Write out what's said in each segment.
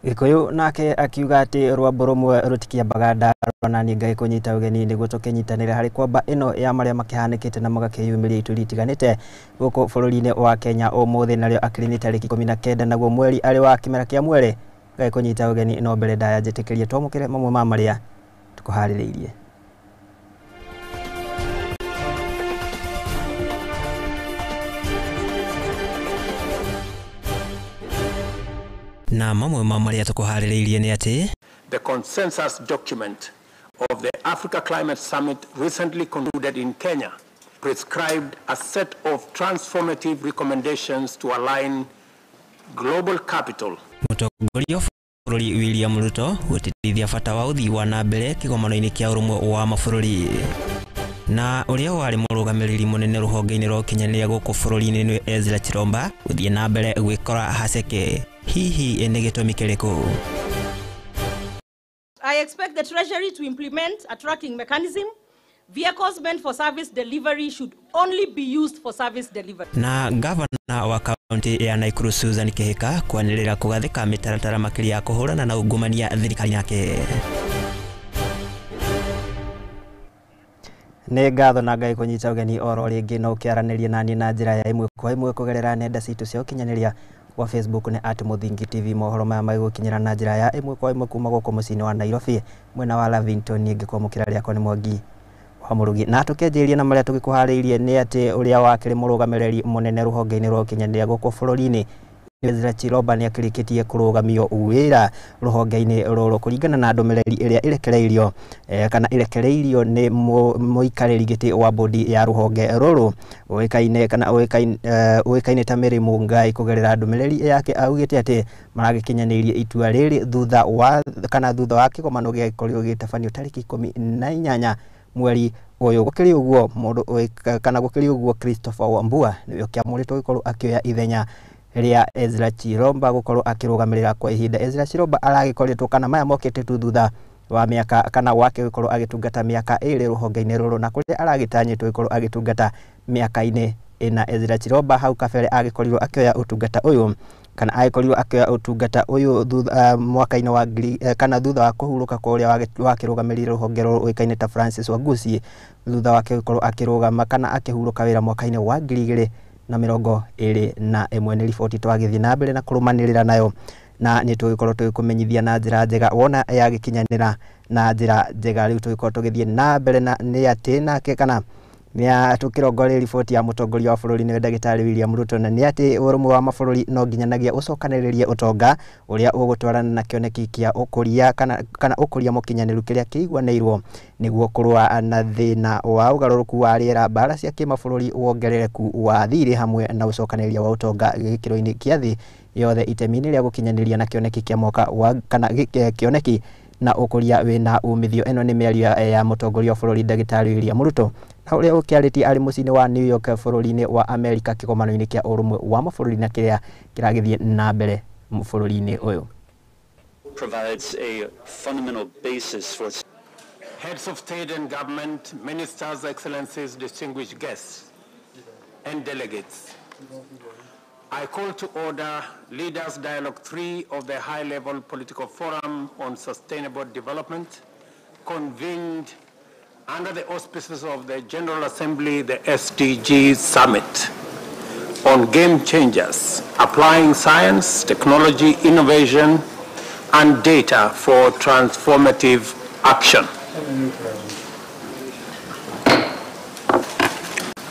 Gikuyu nake akiuga ati rwambo rumwe rutikiambaga ndaro na niĩ ngagĩkũnyita ũgeni nĩguo tũkĩnyitanĩre harĩ kwamba ĩno ya marĩa makĩhanĩkĩte na magakĩyumĩria ituri itiganĩte gũkũ bũrũri-inĩ wa Kenya ũmũthĩ narĩo akĩrĩ nĩ tarĩki 19 naguo mweri arĩ wa kĩmera kĩa mwere. Ngagĩkũnyita ũgeni no mbere ndaya njĩtĩkĩrie twamũkĩre mamwe ma marĩa tũkũharĩrĩirie. Na mamwe ma marĩa tũkũharĩrĩirie nĩ atĩ the consensus document of the Africa Climate Summit recently concluded in Kenya prescribed a set of transformative recommendations to align global capital. Mũtongoria wa bũrũri William Ruto gũtĩtithia bata wa ũthii wa na mbere kĩgomano-inĩ kĩa ũrũmwe wa mabũrũri. Na ũrĩa warĩ mũrũgamĩrĩri mũnene rũhonge-inĩ rwa ũkinyanĩria gũkũ bũrũri-inĩ nĩ Ezra Chiromba gũthiĩ na mbere gwĩkora haceke. Hihi nĩ gĩtũmi kĩrĩkũ? I expect the Treasury to implement a tracking mechanism. Vehicles meant for service delivery should only be used for service delivery. Na gavana wa kaunti ya Nakuru Susan Kihika kwanĩrĩra kũgathĩka mĩtaratara makĩria ya kũhũrana na ungumania thirikari yake. Nĩ ngatho na Ngai kũnyita ũgeni oro rĩngĩ no ũkĩaranĩria naniĩ na njĩra ya ĩmwe kwa ĩmwe kũgerera nenda citũ cia ũkinyanĩria wa Facebook nĩ at Muthingi TV. Mohoro maya magĩgũkinyĩra na njĩra ya ĩmwe kwa ĩmwe kuma gũkũ mũciĩ-inĩ wa Nairobi mwena wa Lavington. Ngĩkwamũkĩra rĩakwa nĩ Mwangi wa Mũrugi. Na tũkĩanjĩrĩria na marĩa tũgĩkũharĩirie nĩ atĩ ũrĩa wakĩrĩ mũrũgamĩrĩri mũnene rũhonge-inĩ rwa ũkinyanĩria gũkũ bũrũri-inĩ Ezra Chiloba nĩ akĩrĩkĩtie kũrũgamio wĩra rũhonge-inĩ rũrũ kũringana na ndũmĩrĩri ĩrĩa ĩrekereirio kana ĩrekereirio nĩ mũikarĩri gĩtĩ wa bodi ya rũhonge rũrũ ũĩkaine kana ũĩkaine ta Mary Mungai. Kũgerera ndũmĩrĩri yake augĩte atĩ maragĩkinyanĩirie itua rĩrĩ thutha wa kana thutha wa kĩgomano gĩakorirwo gĩgĩtabanio tarĩki 18 mweri ũyũ. Gũkĩrĩ ũguo mũndũ kana gũkĩrĩ ũguo Christopher Wambua nĩwe ũkĩamũrĩtwo gũkorwo akĩoya ithenya rĩa Ezra Chiromba gũkorwo akĩrũgamĩrĩra kwa ihinda. Ezra Chiromba aragĩkoretwo kana maya mokĩte tu thutha wa mĩaka kana wake gũkorwo agĩtungata mĩaka ĩrĩ rũhonge-inĩ rũrũ na kũrĩa aragĩtanyĩtwo gũkorwo agĩtungata mĩaka-inĩ ĩna. Ezra Chiromba hau kabere agĩkorirwo akĩoya ũtungata ũyũ kana agĩkorirwo akĩoya ũtungata ũyũ thutha mwaka-inĩ wa ngiri kana thutha wa kũhurũka kwa ũrĩa wakĩrũgamĩrĩire rũhonge rũrũ ũĩkaine ta Francis Wangusi thutha wake gũkorwo akĩrũgama kana akĩhurũka wĩra mwaka-inĩ wa 2021. Nĩ riboti twagĩthiĩ na mbere na kũrũmanĩrĩra nayo na nĩ tũgĩkorwo tũgĩkũmenyithia na njĩra njega wona yagĩkinyanĩra na njĩra njega. Rĩu tũgĩkorwo tũgĩthiĩ na mbere na nĩ atĩ nake kana nĩ tũkĩrongoreria riboti ya mũtongoria wa bũrũri nĩwe ndagĩtarĩ William Ruto na nĩ atĩ ũrũmwe wa mabũrũri no nginyanagia ũcokanĩrĩrie ũtonga ũrĩa ũgũtwarana na kĩoneki kĩa ũkũria kana ũkũria mũkinyanĩru kĩrĩa kĩiguanĩirwo nĩguo kũrũa na thĩna wa ũgarũrũku wa rĩera, mbara cia kĩmabũrũri, wongerereku wa thirĩ hamwe na ũcokanĩrĩria wa ũtonga gĩkĩro-inĩ kĩa thĩ yothe itemi-inĩ rĩa gũkinyanĩria na kĩoneki kĩa mwaka wa kana kĩoneki na ũkũria wĩna umithio. Ĩno nĩ mĩario ya mũtongoria wa bũrũri ndagĩtarĩ William Ruto na ũrĩa ũkĩarĩtie arĩ mũciĩ-inĩ wa New York bũrũri-inĩ wa Amerika kĩgomano-inĩ kĩa ũrũmwe wa mabũrũri na kĩrĩa kĩragĩthiĩ na mbere bũrũri-inĩ ũyũ. Provides a fundamental basis for heads of state and government, ministers, excellencies, distinguished guests and delegates. I call to order Leaders Dialogue 3 of the High-Level Political Forum on Sustainable Development, convened under the auspices of the General Assembly, the SDG Summit on Game Changers, applying science, technology, innovation, and data for transformative action.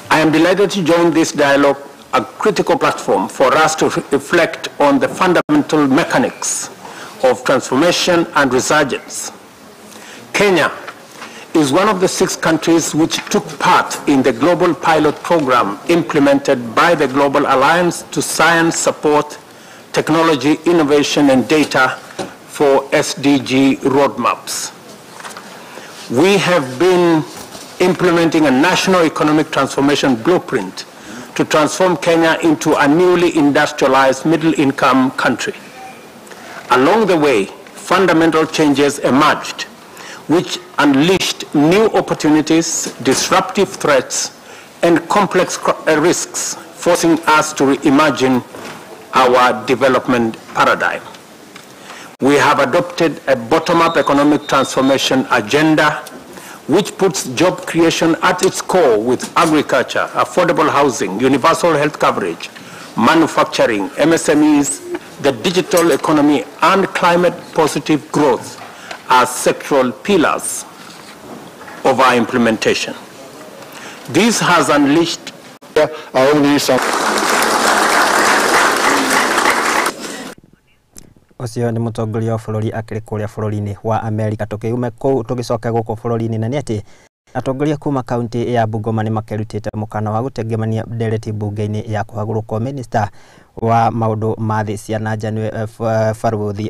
I am delighted to join this dialogue, a critical platform for us to reflect on the fundamental mechanics of transformation and resurgence. Kenya is one of the 6 countries which took part in the global pilot program implemented by the Global Alliance to Science Support, Technology, Innovation and Data for SDG roadmaps. We have been implementing a national economic transformation blueprint to transform Kenya into a newly industrialized middle-income country. Along the way, fundamental changes emerged, which unleashed new opportunities, disruptive threats, and complex risks, forcing us to reimagine our development paradigm. We have adopted a bottom-up economic transformation agenda which puts job creation at its core with agriculture, affordable housing, universal health coverage, manufacturing, MSMEs, the digital economy, and climate positive growth as sectoral pillars of our implementation. This has unleashed only some. Ũcio nĩ mũtongoria wa bũrũri akĩrĩ kũrĩa bũrũri-inĩ wa Amerika. Tũkĩume kũu tũgĩcoke gũkũ bũrũri-inĩ, na nĩ atĩ atongoria kuma kaunti ya Bungoma nĩ makerutĩte mũkana wa gũtengemania ndereti mbunge-inĩ ya kũhagũrũkwo minista wa maũndũ ma thĩ cia na nja nĩwe Barũthi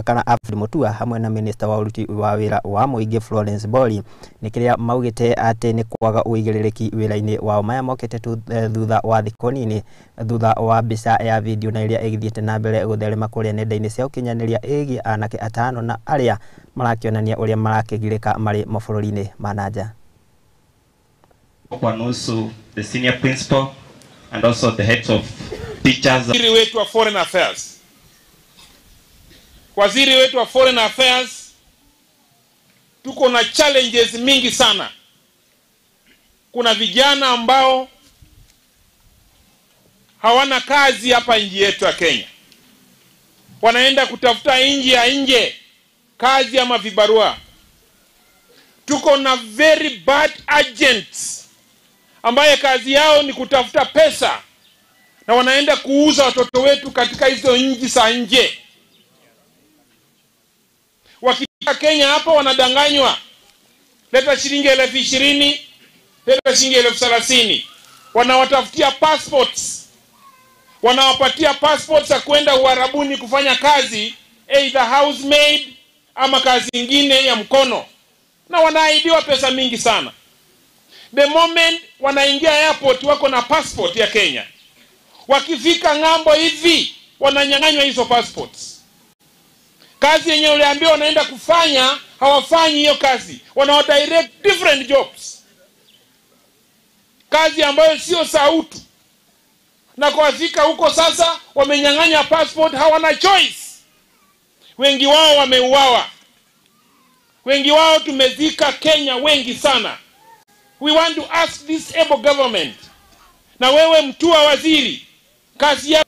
kana Alfred Mutua hamwe na minista wa ũruti wa wĩra wa mũingĩ Florence Bori nĩ kĩrĩa maugĩte atĩ nĩ kwaga ũigĩrĩrĩki wĩra-inĩ wao. Maya mokĩte tu thutha wa thikũ nini thutha wa mbica ya video na ĩrĩa ĩgĩthiĩte na mbere gũtherema kũrĩa nenda-inĩ cia ũkinyanĩria ĩgiĩ anake atano na arĩa marakĩonania ũrĩa marakĩgirĩka marĩ mabũrũri-inĩ ma na nja. Kwa nusu the senior principal and also the heads of teachers. Waziri wetu wa Foreign Affairs. Waziri wetu wa Foreign Affairs, tuko na challenges mingi sana. Kuna vijana ambao hawana kazi hapa nchi yetu ya Kenya. Wanaenda kutafuta nchi ya nje kazi ama vibarua. Tuko na very bad agents ambaye kazi yao ni kutafuta pesa na wanaenda kuuza watoto wetu katika hizo nchi za nje. Wakifika Kenya hapa wanadanganywa, leta shilingi 20,000, leta shilingi 30,000. Wanawatafutia passports, wanawapatia passports za kwenda Uarabuni kufanya kazi, either housemaid ama kazi nyingine ya mkono, na wanaahidiwa pesa mingi sana. The moment wanaingia airport wako na passport ya Kenya, wakifika ng'ambo hivi wananyang'anywa hizo passports. Kazi yenye uliambiwa wanaenda kufanya hawafanyi hiyo kazi, wanawadirect different jobs, kazi ambayo sio sautu. Na kuwafika huko sasa wamenyang'anya passport, hawana choice. Wengi wao wameuawa, wengi wao tumezika Kenya wengi sana. We want to ask this able government, na wewe Mtua waziri, kazi ya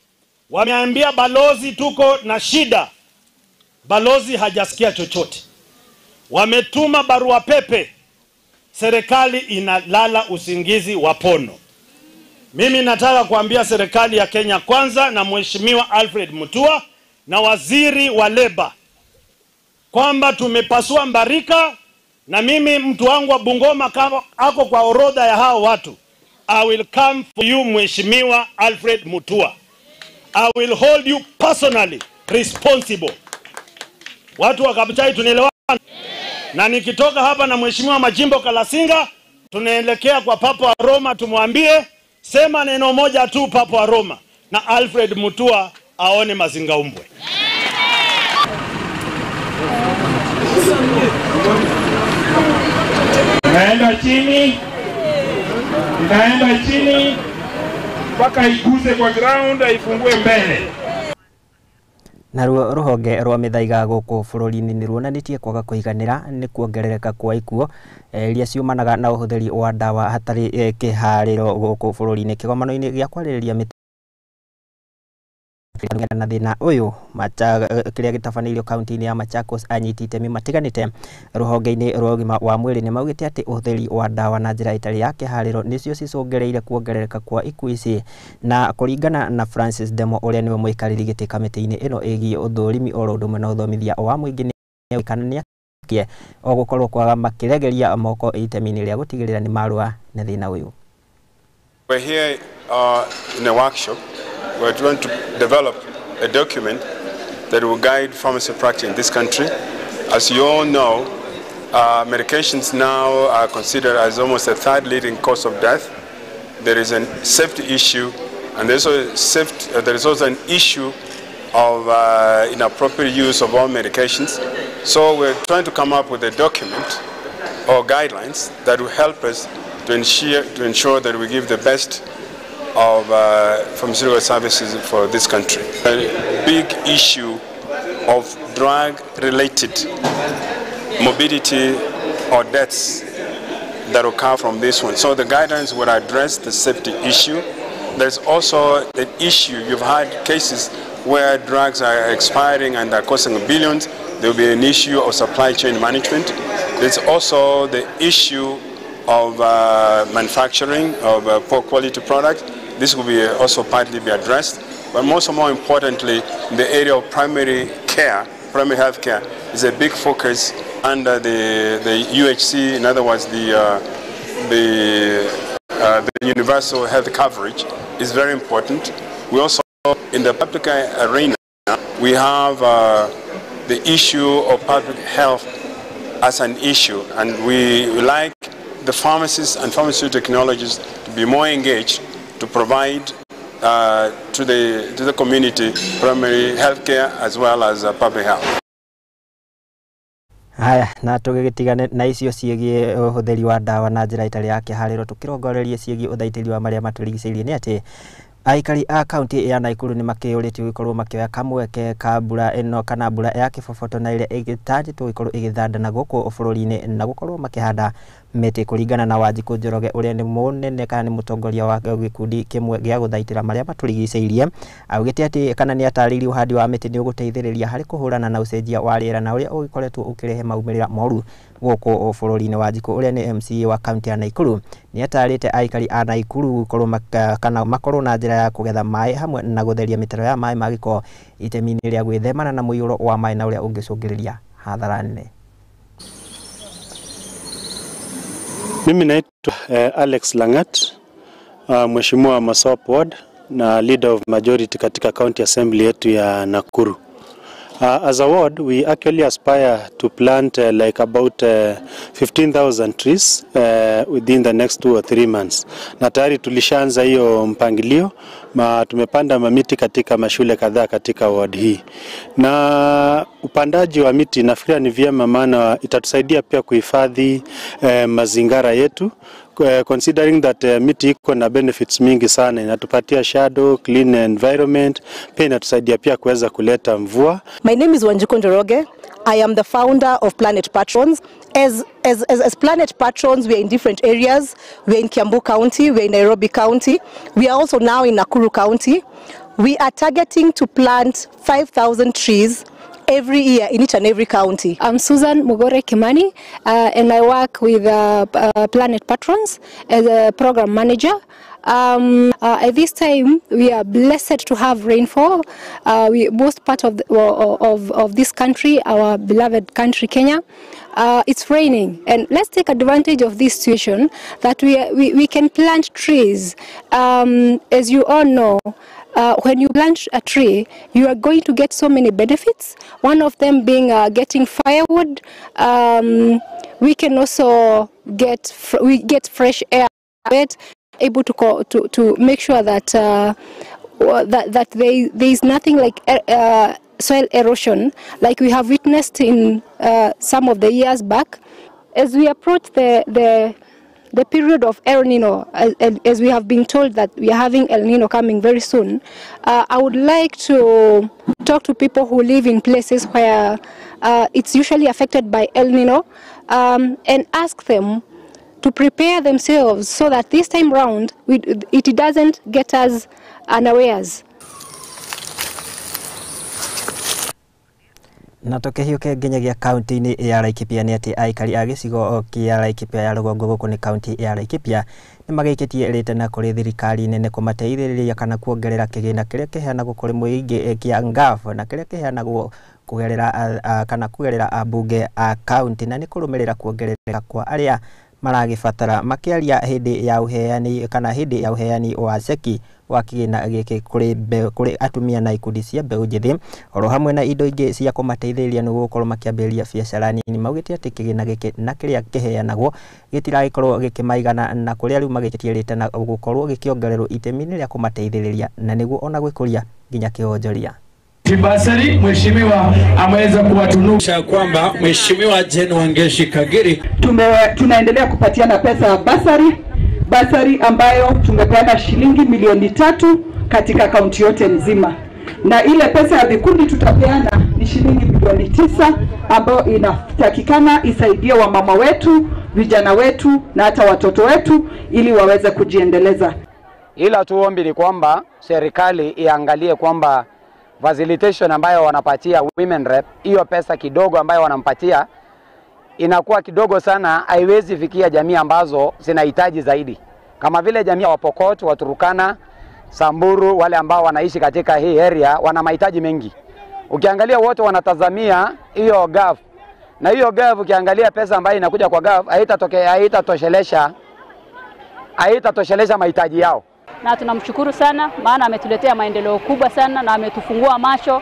wameambia balozi tuko na shida, balozi hajasikia chochote. Wametuma barua pepe, serikali inalala usingizi wa pono. Mimi nataka kuambia serikali ya Kenya Kwanza na Mheshimiwa Alfred Mutua na waziri wa leba kwamba tumepasua mbarika, na mimi mtu wangu wa Bungoma kama ako kwa orodha ya hao watu. I will come for you, Mheshimiwa Alfred Mutua. I will hold you personally responsible. Watu wa Kabuchai tunaelewana? Na nikitoka hapa na Mheshimiwa Majimbo Kalasinga, tunaelekea kwa Papa wa Roma, tumwambie sema neno moja tu Papa wa Roma, na Alfred Mutua aone mazingaumbwe. Naenda chini, naenda chini mpaka iguse kwa ground, aifungue mbele. Naruo ruhonge rwa mĩthaiga gũkũ bũrũri-inĩ nĩ ruonanĩtie kwaga kũiganĩra nĩ kuongerereka kwa ikuũ iria ciumanaga na ũhũthĩri wa ndawa hatarĩ kĩharĩro gũkũ bũrũri-inĩ. Kĩgomano-inĩ gĩa kwarĩrĩria na thĩna ũyũ kĩrĩa gĩtabanĩirio kaunti-inĩ ya Machakos, anyiti itemi matiganĩte rũhonge-inĩ rwa ũgima wa mwĩrĩ nĩ maugĩte atĩ ũhũthĩri wa ndawa na njĩra ĩtarĩ ya kĩharĩro nĩcio cicũngĩrĩire kuongerereka kwa ikuũ ici. Na kũringana na Francis Demo ũrĩa nĩwe mũikarĩri gĩtĩ kamĩtĩ-inĩ ĩno ĩgiĩ ũthũrimi oro ũndũ ũmwe na ũthomithia wa mũingĩ nĩ kana nĩ o gũkorwo kwaga makĩregeria moko itemi-inĩ rĩa gũtigĩrĩra nĩ marũa na thĩna ũyũ. We're here in a workshop. We're trying to develop a document that will guide pharmacy practice in this country. As you all know, medications now are considered as almost a third leading cause of death. There is a safety issue, and there is also an issue of inappropriate use of all medications. So we're trying to come up with a document or guidelines that will help us to ensure that we give the best of pharmaceutical services for this country. A big issue of drug-related morbidity or deaths that occur from this one. So the guidelines will address the safety issue. There's also an issue, you've had cases where drugs are expiring and are costing billions. There will be an issue of supply chain management. There's also the issue of manufacturing of poor quality products. This will be also partly be addressed. But most more importantly, the area of primary care, primary health care, is a big focus under the UHC, in other words, the universal health coverage is very important. We also, in the public arena, we have the issue of public health as an issue, and we like the pharmacists and pharmaceutical technologists to be more engaged to provide to the community primary health care as well as public health. Haya, na tũgĩgĩtigane na icio ciĩgiĩ ũhũthĩri wa ndawa na njĩra ĩtarĩ ya kĩharĩro, tũkĩrongorerie ciĩgiĩ ũthaitĩri wa marĩa matũrigicĩirie nĩ atĩ aikari a kaunti ya Nakuru nĩ makĩũrĩtio gũkorwo makĩoya kamweke ka mbura ĩno kana mbura ya kĩboboto na ĩrĩa ĩgĩtanyĩtwo gũkorwo ĩgĩthandana gũkũ bũrũri-inĩ na gũkorwo makĩhanda mĩtĩ kũringana na Wanjikũ Njoroge ũrĩa nĩ mũnene kana nĩ mũtongoria wa gĩkundi kĩmwe gĩa gũthaitĩra marĩa matũrigicĩirie. Augĩte atĩ kana nĩ atarĩirie ũhandi wa mĩtĩ nĩ ũgũteithĩrĩria harĩ kũhũrana na ũcenjia wa rĩera na ũrĩa ũgĩkoretwo ũkĩrehe maumĩrĩra moru gũkũ bũrũri-inĩ. Wanjikũ ũrĩa nĩ MCA wa kaunti ya Nakuru nĩ atarĩte aikari a Nakuru gũkorwo kana makorwo na njĩra ya kũgetha maĩ hamwe na gũtheria mĩtaro ya maĩ ma gĩko itemi-inĩ rĩa gwĩthemana na mũiyũro wa maĩ na ũrĩa ũngĩcũngĩrĩria hathara nene. Mimi naitwa Alex Langat, Mheshimiwa Masop Ward na leader of majority katika county assembly yetu ya Nakuru. As a ward, we actually aspire to plant like about 15,000 trees within the next 2 or 3 months. Na tayari tulishaanza hiyo mpangilio, tumepanda mamiti katika mashule kadhaa katika ward hii. Na upandaji wa miti nafikiria ni vyema, maana itatusaidia pia kuhifadhi mazingara yetu. Considering that miti iko na benefits mingi sana, inatupatia shadow, clean environment, pia inatusaidia pia kuweza kuleta mvua. My name is Wanjiku Njoroge. I am the founder of Planet Patrons. As Planet Patrons, we are in different areas. We are in Kiambu County, we are in Nairobi County. We are also now in Nakuru County. We are targeting to plant 5,000 trees every year in each and every county. I'm Susan Mugore Kimani, and I work with Planet Patrons as a program manager. At this time, we are blessed to have rainfall. Most part of this country, our beloved country, Kenya, it's raining. And let's take advantage of this situation that we can plant trees. As you all know, when you plant a tree, you are going to get so many benefits. One of them being getting firewood. We can also get fresh air. Able to make sure that that there is nothing like soil erosion, like we have witnessed in some of the years back. As we approach the period of El Nino, as we have been told that we are having El Nino coming very soon, I would like to talk to people who live in places where it's usually affected by El Nino, and ask them to prepare themselves so that this time round it doesn't get us unawares. Na tũkĩhiũke nginyagia kaunti-inĩ ya Laikipia nĩ atĩ aikari a gĩcigo kĩa Laikipia ya rũgongo gũkũ nĩ kaunti ya Laikipia nĩ magĩikĩtie rĩtana kũrĩ thirikari nene kũmateithĩrĩria kana kuongerera kĩgĩna kĩrĩa kĩheanagwo kũrĩ mũingĩ kĩa NGAAF na kĩrĩa kĩheanagwo kũgerera kana kũgerera ambunge a kaunti na nĩ kũrũmĩrĩra kuongerereka kwa arĩa maragĩbatara. Makĩaria hĩndĩ ya ũheani kana hĩndĩ ya ũheani wa ceki wa kĩgĩna gĩkĩ kũrĩ atumia na ikundi cia mbeũ njĩthĩ oro hamwe na indo ingĩ cia kũmateithĩrĩria nĩguo gũkorwo makĩambĩrĩria biacara nini, maugĩte atĩ kĩgĩna gĩkĩ na kĩrĩa kĩheanagwo gĩtiragĩkorwo gĩkĩmaigana na kũrĩa rĩu magĩtie rĩtana gũkorwo gĩkĩongererwo itemi-inĩ rĩa kũmateithĩrĩria na nĩguo ona gwĩkũria nginya kĩonjoria. Basari mheshimiwa ameweza kuwatunusha kwamba Mheshimiwa Jane Wangeshi Kagiri tunaendelea kupatiana pesa ya basari ambayo tumepeana shilingi milioni 3 katika kaunti yote nzima, na ile pesa ya vikundi tutapeana ni Ni shilingi bilioni 9 ambayo inatakikana isaidie wamama wetu, vijana wetu na hata watoto wetu ili waweze kujiendeleza. Ila tu ombi ni kwamba serikali iangalie kwamba facilitation ambayo wanapatia women rep, hiyo pesa kidogo ambayo wanampatia inakuwa kidogo sana, haiwezi fikia jamii ambazo zinahitaji zaidi, kama vile jamii ya Wapokot, Waturukana, Samburu, wale ambao wanaishi katika hii area wana mahitaji mengi. Ukiangalia wote wanatazamia hiyo GAF, na hiyo GAF ukiangalia pesa ambayo inakuja kwa GAF haitatoshelesha mahitaji yao. Na tunamshukuru sana maana ametuletea maendeleo kubwa sana na ametufungua macho.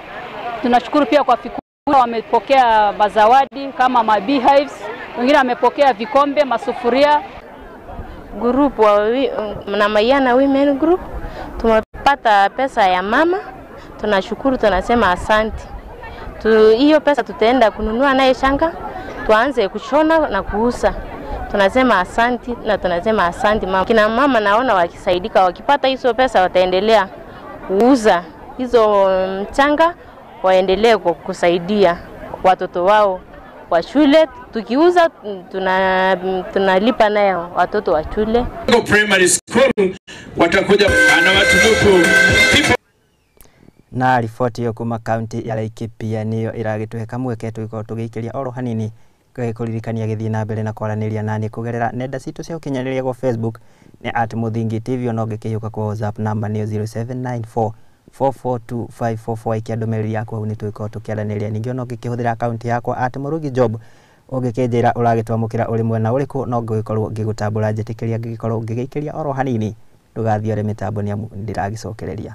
Tunashukuru pia kwa fikra, wamepokea mazawadi kama ma beehives, wengine wamepokea vikombe, masufuria. Group wa na Mayana Women Group tumepata pesa ya mama, tunashukuru, tunasema asante. Hiyo pesa tutaenda kununua naye shanga, tuanze kushona na kuuza. Tunasema asante na tunasema asante mama. Kina mama naona wakisaidika, wakipata hizo pesa wataendelea kuuza hizo mchanga, waendelee kusaidia watoto wao wa shule. Tukiuza tunalipa nayo watoto wa shule. Primary school watakuja anawatunuku. Na riboti iyo kuma kaunti ya Laikipia niyo iragituhe kamweke tugĩkorwo tũgĩikĩria oro hanini kũririkania gĩthiĩ na mbere na kwaranĩria nani kũgerera nenda citũ cia ũkinyanĩria kwa Facebook nĩ @Muthingi TV, ona ũngĩkĩhiũka kwa WhatsApp namba nĩyo 0794 442544. Ikia ndũmĩrĩri yaku hau nĩtũgĩkorwo tũkĩaranĩria. Ningĩ ona ũngĩkĩhũthĩra akaunti yakwa @Murugi Job ũngĩkĩnjĩra ũragĩtwamũkĩra ũrĩ mwena ũrĩkũ no ngũgĩkorwo ngĩgũtambũra njĩtĩkĩria ngĩgĩkorwo ngĩgĩikĩria oro hanini. Ndũgathiore mĩtambo nĩ amu ndĩragĩcokereria.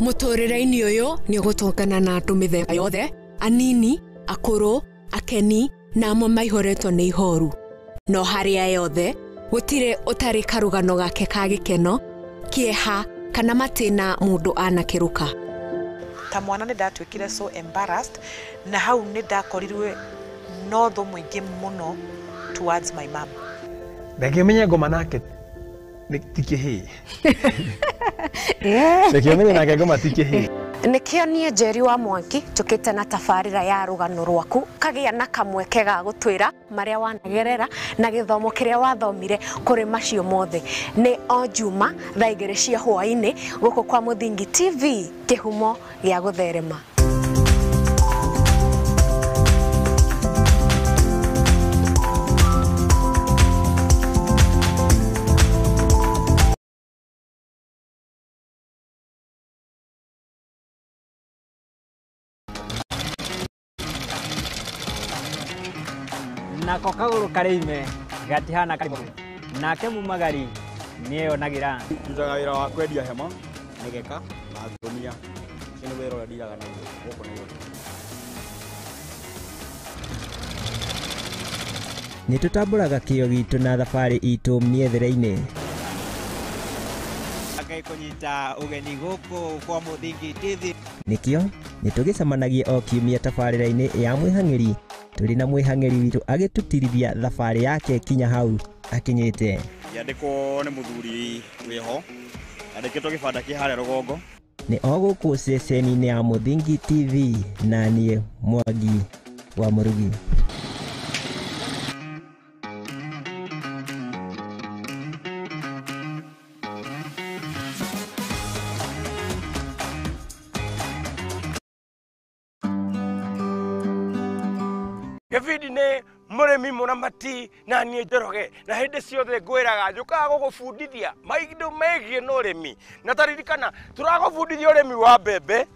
Mũtũrĩre-inĩ ũyũ nĩ ũgũtũngana na andũ mĩthemba yothe, anini, akũrũ, akeni na amwe maihũrĩtwo nĩ ihoru. No harĩa yothe gũtirĩ ũtarĩ karũgano gake ka gĩkeno, kĩeha kana matĩna mũndũ anakĩrũka. Ta mwana nĩ ndatuĩkire so embarrassed, na hau nĩ ndakorirwe no thũ mũingĩ mũno towards my mom. Ndangĩmenya ngoma nake ti kĩhĩĩ. Ndangĩmenya nake ngoma ti kĩhĩĩ. Nĩkĩo niĩ Njeri wa Mwangi njũkĩte na tabarĩra ya rũgano rwaku kagĩa na kamweke ga gũtwĩra marĩa wanagerera na gĩthomo kĩrĩa wathomire kũrĩ macio mothe. Nĩ o Juma thaa 2 cia hwaĩ-inĩ gũkũ kwa Muthingi TV, kĩhumo gĩa gũtherema. Nako kagũrũ karĩime gatihana karĩmũ nake mumagari nĩeyonagira. Ndutaga wĩra wa kwendia hema, mĩgeka na ngũnia. Ũcio nĩ wĩra ũrĩa ndiraga naguo gũkũ Nairobi. Nĩ tũtambũraga kĩo gitũ na thabarĩ itũ mĩethere-inĩ. Ngai kũnyita ũgeni gũkũ kwa Muthingi TV. Nĩkĩo nĩtũgĩcemanagie o kiumia tabarĩra-inĩ ya mwĩhang'ĩri tũrĩ na mwĩhang'ĩri witũ agĩtũtirithia thabarĩ yake kinya hau akinyĩte. Yandĩkwo nĩ mũthuri wĩho, andĩkĩtwo gĩbanda kĩ harĩa rũgongo. Nĩ o gũkũ ceceni-inĩ ya Muthingi TV na niĩ Mwangi wa Mũrugi. Gĩbindi nĩ mũrĩmi mũramati na niĩ Njoroge, na hĩndĩ ciothe ngwĩraga njũkaga gũgũbundithia maũndũ megiĩ na ũrĩmi. Na taririkana tũragũbundithia ũrĩmi wa mbembe,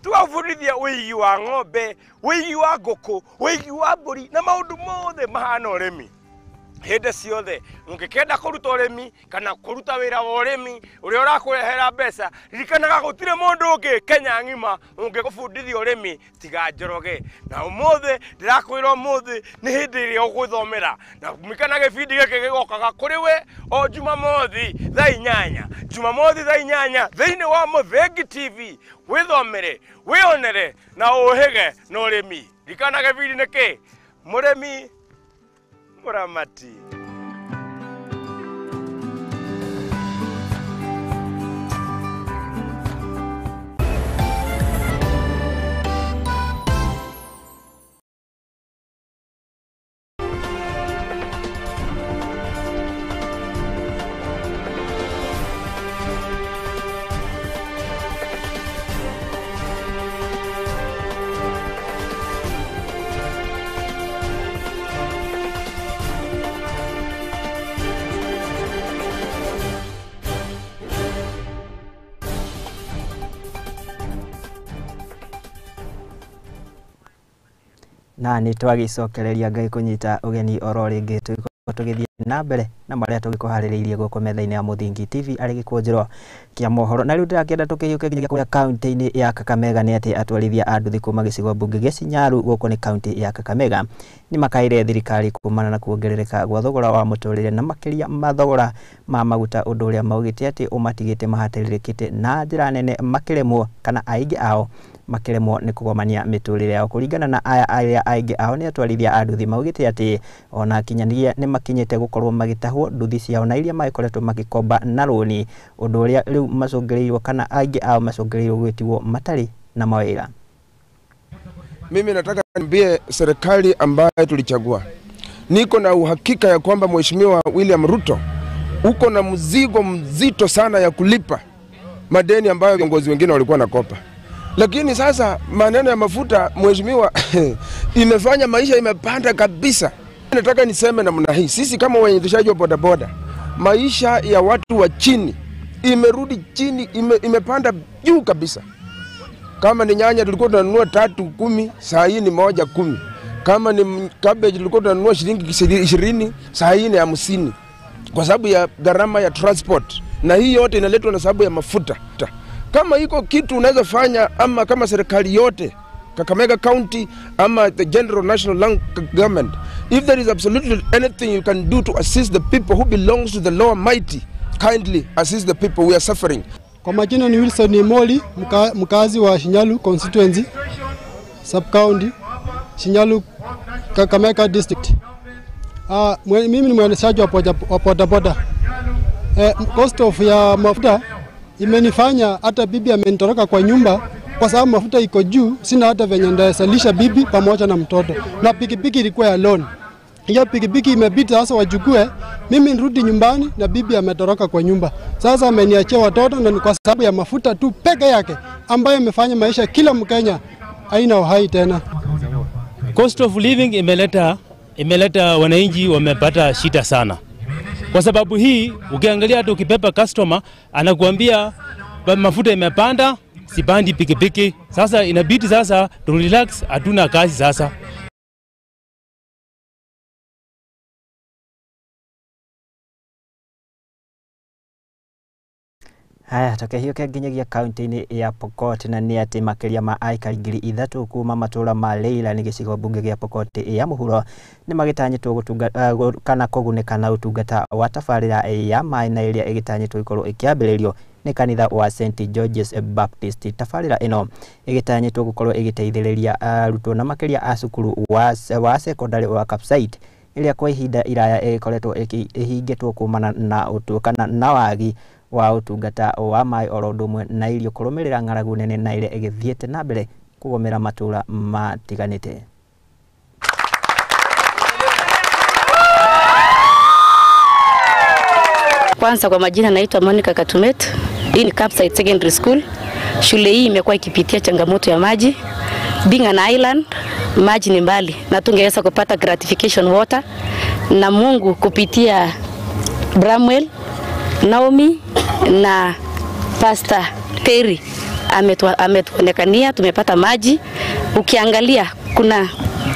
Tugabundithia ũigi wa ng'ombe, ũigi wa ngũkũ, ũigi wa mbũri na maũndũ mothe mahana ũrĩmi. Hĩndĩ ciothe ũngĩkenda kũruta ũrĩmi kana kũruta wĩra wa ũrĩmi ũrĩa ũrakũrehera mbeca, ririkanaga gũtirĩ mũndũ ũngĩ Kenya ng'ima ũngĩgũbundithia ũrĩmi tiga Njoroge. Na ũmũthĩ ndĩrakwĩra ũmũthĩ nĩ hĩndĩ ĩrĩa ũgwĩthomera, na ririkana gĩbindi gĩkĩ gĩgokaga kũrĩ we o Jumamothi thaa 8, Jumamothi thaa 8 thĩinĩ wa Mũthengi TV. Wĩthomere, wĩonere na ũhĩge na ũrĩmi. Ririkana gĩbindi nĩ kĩ? Mũrĩmi Muramati. Na nĩ twagicokereria Ngai kũnyita ũgeni oro rĩngĩ tũgĩthiĩ na mbere na marĩa tũgĩkũharĩrĩirie gũkũ metha-inĩ ya Mũthingi TV arĩ gĩkũnjĩro kĩa mohoro. Na rĩu ndĩrakĩenda tũkĩhiũke nginya kũrĩa kaunti-inĩ ya Kakamega nĩ atĩ atwarithia a nduthi kuma gĩcigo mbunge gĩa Shinyaru gũkũ nĩ kaunti ya Kakamega nĩ makaĩre thirikari kumana na kuongerereka gwa thogora wa mũtũrĩre na makĩria mathogora ma maguta, ũndũ ũrĩa maugĩte atĩ ũmatigĩte mahatĩrĩrĩkĩte na njĩra nene makĩremwo kana aingĩ ao makĩremwo nĩ kũgomania mĩtũrĩre yao. Kũringana na aya arĩa aingĩ ao nĩ atwarithia a nduthi maugĩte atĩ ona kinyanĩria nĩ makinyĩte gũkorwo magĩtahwo nduthi ciao na iria magĩkoretwo magĩkomba na rũni, ũndũ ũrĩa rĩu macũngĩrĩirwo kana aingĩ ao macũngĩrĩirwo gwĩtigwo matarĩ na mawĩra. Mimi nataka niambie serikali ambayo tulichagua, niko na uhakika ya kwamba Mheshimiwa William Ruto uko na mzigo mzito sana ya kulipa madeni ambayo viongozi wengine walikuwa nakopa. Lakini sasa maneno ya mafuta mheshimiwa imefanya maisha imepanda kabisa. Nataka niseme namna hii, sisi kama waendeshaji wa bodaboda, maisha ya watu wa chini imerudi chini, imepanda juu kabisa. Kama ni nyanya tulikuwa tunanunua 3.10, saa hii ni 1.10. Kama ni cabbage tulikuwa tunanunua shilingi 20, saa hii ni 50. Kwa sababu ya gharama ya transport, na hii yote inaletwa na sababu ya mafuta. Kama iko kitu unaweza fanya, ama kama serikali yote Kakamega County ama the general national government, if there is absolutely anything you can do to assist the people who belongs to the lower mighty, kindly assist the people we are suffering. Kwa majina ni Wilson Imoli, mkazi wa Shinyalu constituency, sub county, Shinyalu, Kakamega district. Mimi ni mwendeshaji wa bodaboda. Cost of ya mafuta imenifanya hata bibi amenitoroka kwa nyumba kwa sababu mafuta iko juu, sina hata venye ndasalisha bibi pamoja na mtoto. Na pikipiki ilikuwa ya loan. Hiyo pikipiki imebidi sasa wachukue, mimi nirudi nyumbani na bibi ametoroka kwa nyumba. Sasa ameniachia watoto na ni kwa sababu ya mafuta tu peke yake ambayo imefanya maisha kila Mkenya haina uhai tena. Cost of living imeleta wananchi wamepata shida sana. Kwa sababu hii ukiangalia hata ukipepa customer anakuambia mafuta imepanda, sipandi pikipiki. Sasa inabidi sasa tu relax, hatuna kazi sasa. Haya, tũkĩhiũke nginyagia kaunti-inĩ ya Pokot na nĩ atĩ makĩria ma aikari 3,000 kuma matũra ma Leila nĩ gĩcigo mbunge gĩa Pokot ya mũhuro nĩ magĩtanyĩtwo kana kũgunĩka na ũtungata wa tabarĩra ya maĩ na ĩrĩa ĩgĩtanyĩtwo ĩkorwo ĩkĩambĩrĩrio nĩ kanitha wa St George's Baptist. Tabarĩra ĩno ĩgĩtanyĩtwo gũkorwo ĩgĩteithĩrĩria arutwo na makĩria a cukuru wa secondary wa Kapsait ĩrĩa kwa ihinda iraya ĩkoretwo ĩhingĩtwo kumana na kana na wagi wa ũtungata wa maĩ oro ũndũ ũmwe na irio kũrũmĩrĩra ng'aragu nene na ĩrĩa ĩgĩthiĩte na mbere kũgomera matũra matiganĩte. Kwanza kwa majina naitwa Monica Katumet. Hii ni Kapsait Secondary School. Shule hii imekuwa ikipitia changamoto ya maji. Being an island, maji ni mbali na tungeweza kupata gratification water, na Mungu kupitia Bramwell, Naomi na Pastor Terry Ametuonekania, tumepata maji. Ukiangalia kuna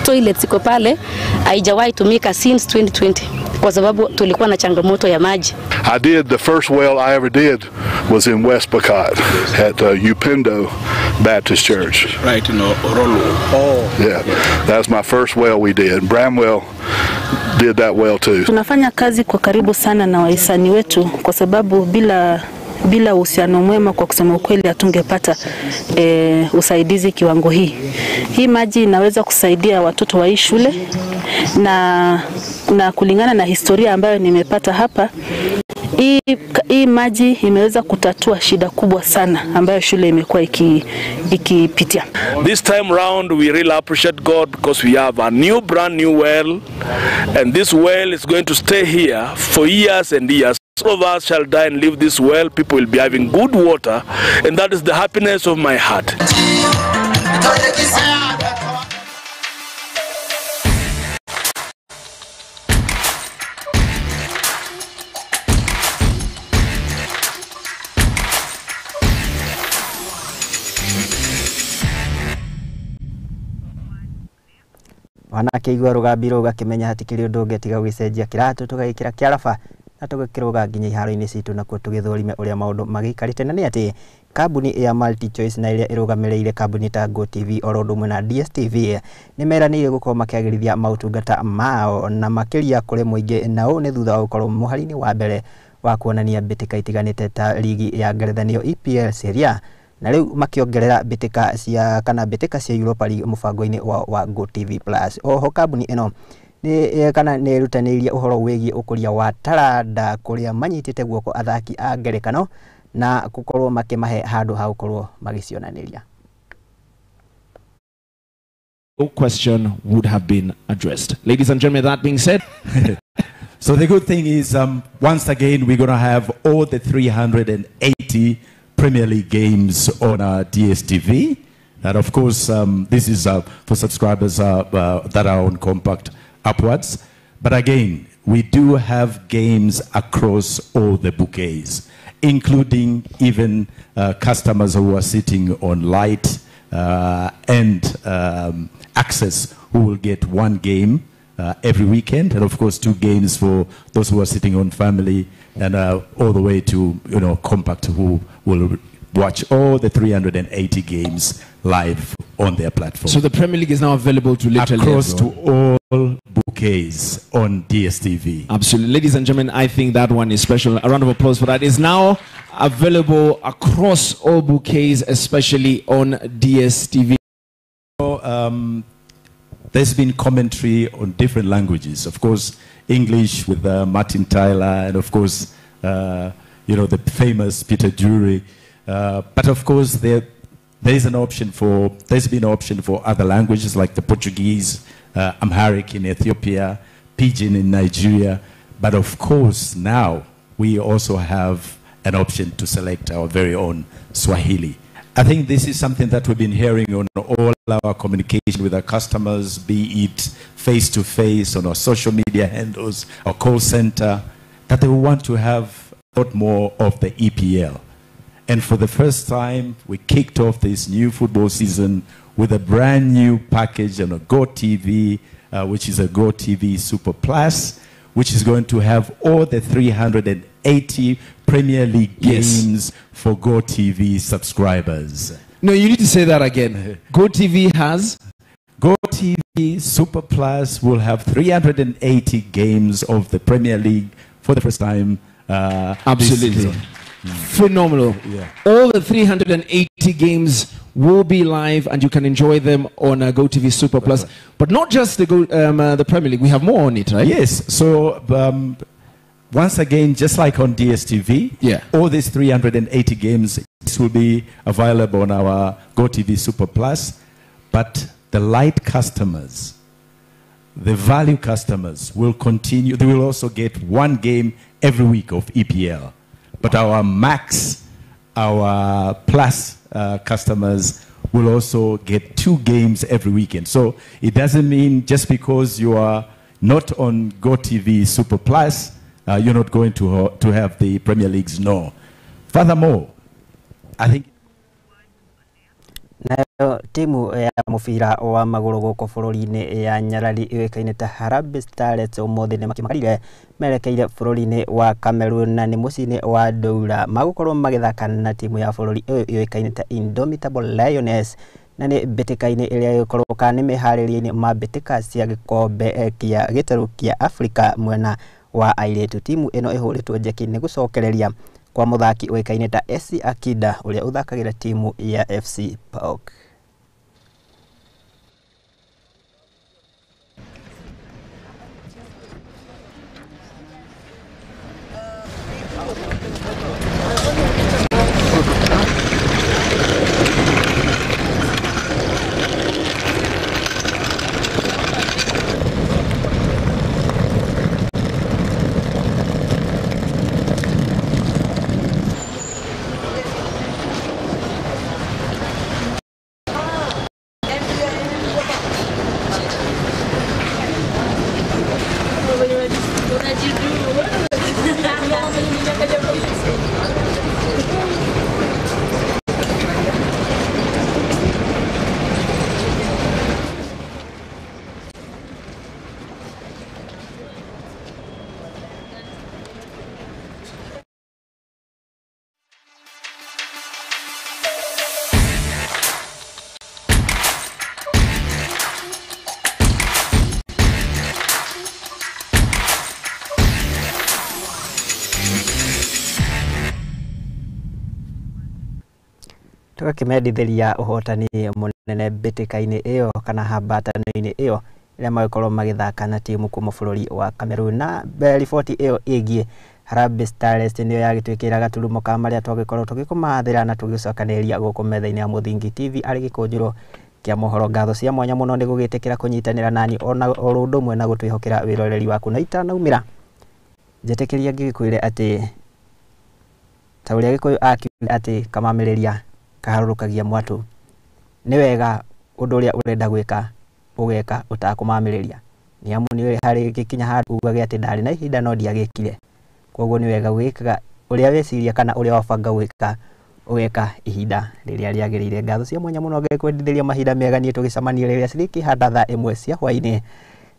toilet ziko pale, haijawahi tumika since 2020 kwa sababu tulikuwa na changamoto ya maji. I did the first well I ever did was in West Pokot at Upendo Baptist Church. Right in Orolu. Oh. Yeah, that was my first well we did. Bramwell did that well too. Tunafanya kazi kwa karibu sana na wahisani wetu kwa sababu bila uhusiano mwema, kwa kusema ukweli, hatungepata usaidizi kiwango hii. Hii maji inaweza kusaidia watoto wa hii shule na kulingana na historia ambayo nimepata hapa, hii maji imeweza kutatua shida kubwa sana ambayo shule imekuwa ikipitia. This time round we really appreciate God because we have a new brand new well, and this well is going to stay here for years and years. All of us shall die and leave this well. People will be having good water, and that is the happiness of my heart. Wanakĩigua rũgambi rũu gakĩmenya hatikĩrĩ ũndũ ũngĩ tiga gũgĩcenjia kĩratũ tũgagĩkĩra kĩaraba na tũgĩkĩrũga nginya iharo-inĩ citũ nakuo tũgĩthũrime ũrĩa maũndũ magĩikarĩte. Na nĩ atĩ kambuni ya MultiChoice na ĩrĩa ĩrũgamĩrĩire kambuni ta GoTV oro ũndũ ũmwe na DStv nĩ meranĩire gũkorwo makĩagĩrithia maũtungata mao na makĩria kũrĩ mũingĩ, na ũũ nĩ thutha wa gũkorwo mũhari-inĩ wa mbere wa kuonania mbĩtĩka itiganĩte ta ligi ya Ngeretha nĩyo EPL Serie A, na rĩu makĩongerera mbĩtĩka cia kana mbĩtĩka cia Europa League mũbango-inĩ wa GoTV Plus. Oho kambuni ĩno nĩ kana nĩ ĩrutanĩirie ũhoro wĩgiĩ ũkũria wa taranda kũrĩa manyitĩte guoko athaki a ngerekano na gũkorwo makĩmahe handũ ha gũkorwo magĩcionanĩria. No question would have been addressed. Ladies and gentlemen, that being said, so the good thing is, once again, we're going to have all the 380 Premier League games on our DStv. And of course, this is for subscribers that are on Compact upwards. But again, we do have games across all the bouquets, including even customers who are sitting on light and access, who will get one game every weekend, and of course 2 games for those who are sitting on family, and all the way to, you know, Compact, who will watch all the 380 games live on their platform. So the Premier League is now available to literally across everyone. To all bouquets on DStv. Absolutely. Ladies and gentlemen, I think that one is special. A round of applause for that. It's now available across all bouquets, especially on DStv. So, there's been commentary on different languages. Of course, English with Martin Tyler, and of course, you know, the famous Peter Drury. But of course, there's an option for, there's been an option for other languages like the Portuguese, Amharic in Ethiopia, Pidgin in Nigeria. But of course, now we also have an option to select our very own Swahili. I think this is something that we've been hearing on all our communication with our customers, be it face-to-face, on our social media handles, our call center, that they want to have a lot more of the EPL. And for the first time, we kicked off this new football season with a brand new package on a GoTV, which is a GoTV Super Plus, which is going to have all the 380 Premier League games for GoTV subscribers. No, you need to say that again. GoTV has? GoTV Super Plus will have 380 games of the Premier League for the first time. Absolutely. Phenomenal. Yeah. All the 380 games will be live, and you can enjoy them on GoTV Super Plus. Right. But not just the Premier League. We have more on it, right? Yes. So once again, just like on DStv, yeah, all these 380 games will be available on our GoTV Super Plus. But the light customers, the value customers will continue. They will also get one game every week of EPL. But our max, our plus customers will also get 2 games every weekend. So it doesn't mean just because you are not on GoTV Super Plus, you're not going to have the Premier Leagues. No. Furthermore, I think Timu ya mũbira wa magũrũ gũkũ bũrũri-inĩ ya Nyarari ĩũĩkaine ta Harambee Starlets ũmũthĩ nĩ makimakarire merekeire bũrũri-inĩ wa Cameroon na nĩ mũciĩ-inĩ wa Doura magũkorwo magĩthaka na timu ya bũrũri ũyũ ĩũĩkaine ta Indomitable Lioness na nĩ mbĩtĩka-inĩ ĩrĩa ĩgũkorwo kana nĩ meharĩria-inĩ ma mbĩtĩka cia gĩkombe kĩa gĩtarũ kĩa Afrika mwena wa airĩtu. Timu ĩno ĩhũrĩtwo njeki nĩ gũcokereria kwa mũthaki ũĩkaine ta SC Akida ũrĩa ũthakagĩra timu ya FC PAOK. Tũgakĩmendithĩria ũhotani mũnene mbĩtĩka-inĩ ĩyo kana hambatano-inĩ ĩyo ĩrĩa magĩkorwo magĩthaka na timu kuma bũrũri wa Cameroon. Na riboti ĩyo ĩgiĩ Harambee Starlets nĩyo yagĩtwĩkĩra gaturumo ka marĩa twagĩkorwo tũgĩkũmathĩra na tũgĩcokanĩrĩria gũkũ metha-inĩ ya Mũthingi TV arĩ gĩkũnjĩro kĩa mohoro. Ngatho cia mwanya mũno nĩ gũgĩtĩkĩra kũnyitanĩra nani ona oro ũndũ ũmwe na gũtwĩhokera wĩroreri waku, na itanaumĩra njĩtĩkĩria ngĩgĩkwĩre atĩ ta ũrĩa Gĩkũyũ akiuga atĩ kamamĩrĩria kaharũrũkagia mwatũ, nĩ wega ũndũ ũrĩa ũrenda gwĩka ũgeka ũtakũmamĩrĩria, nĩ amu nĩ harĩ gĩkinya handũ ugage atĩ ndarĩ na ihinda no ndiagĩkire. Koguo nĩ wega gwĩkaga ũrĩa weciria kana ũrĩa wabanga gwĩka ũgeka ihinda rĩrĩa rĩagĩrĩire. Ngatho cia mwanya mũno ngĩkwendithĩria mahinda mega niĩ tũgĩcemania rĩrĩa cirĩkĩhanda thaa 1 cia hwaĩ-inĩ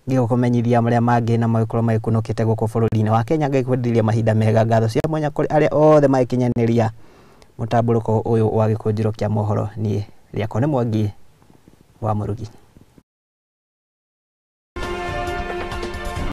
ngĩgũkũmenyithia marĩa mangĩ na magĩkorwo magĩkunũkĩte gũkũ bũrũri-inĩ wa Kenya. Ngĩkwendithĩria mahinda mega. Ngatho cia mwanya kũrĩ arĩa othe magĩkinyanĩria mũtambũrũko ũyũ wa gĩkũnjĩro kĩa mohoro. Niĩ rĩakwa nĩ Mwangi wa Mũrugi.